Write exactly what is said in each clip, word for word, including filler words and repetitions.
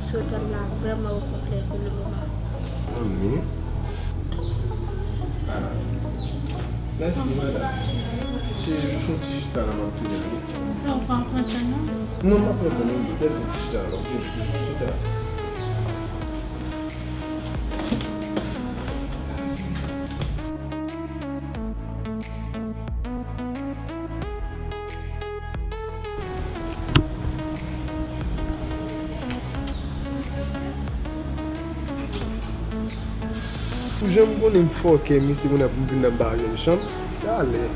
Otèl la vrèman o konplè pou le moman. Zanmi. Ah. Mèsi, madanm. Se jis yon ti chita la m ap fini, wi. Sa ou pa pran tan, non? Non, m pa pran tan, non. Petèt yon ti chita la, ok. Chita. Pou jan m konnen m fòkè, mesye, kounye a pou m vin nan m pa jwenn chanm. Talè.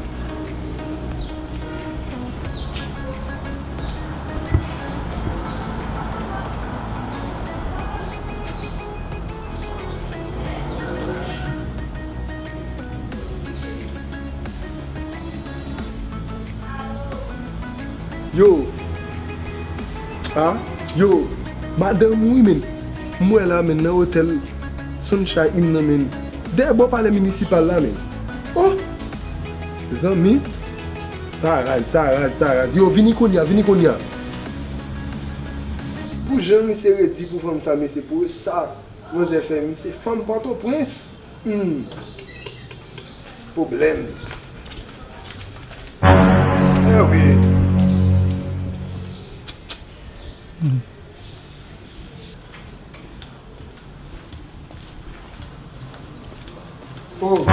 Yo. Ah, yo. Madanm ou wi, men. M wè la, men, nan otèl Sunshine nan, men. Dèyè bò palè minisipal la, men. Oh! Mezanmi. Sa raz, sa raz, sa raz. Yo, vini kounye a, vini kounye a. Pou jan misye redi pou fanm sa, mesye, pou sa manzè fè misye, fanm Pòtoprens. Hmm. Pwoblèm. Eh wi. Oh.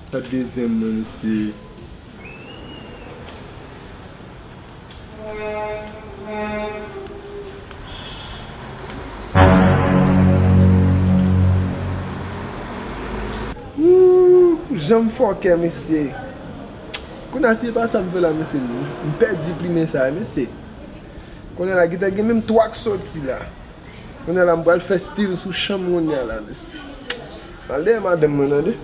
Sa dezyèm nan, mesye. Woo, jan m fòkè, mesye. Kounye a, si se pa sa m fè la, mesye, m pèdi plimen sa, mesye. Kounye a la, gentan gen menm twa k soti la. Kounye a la, m pral fè stil sou chanm kounye a la, mesye. Al dèyè madanm mwen, tande.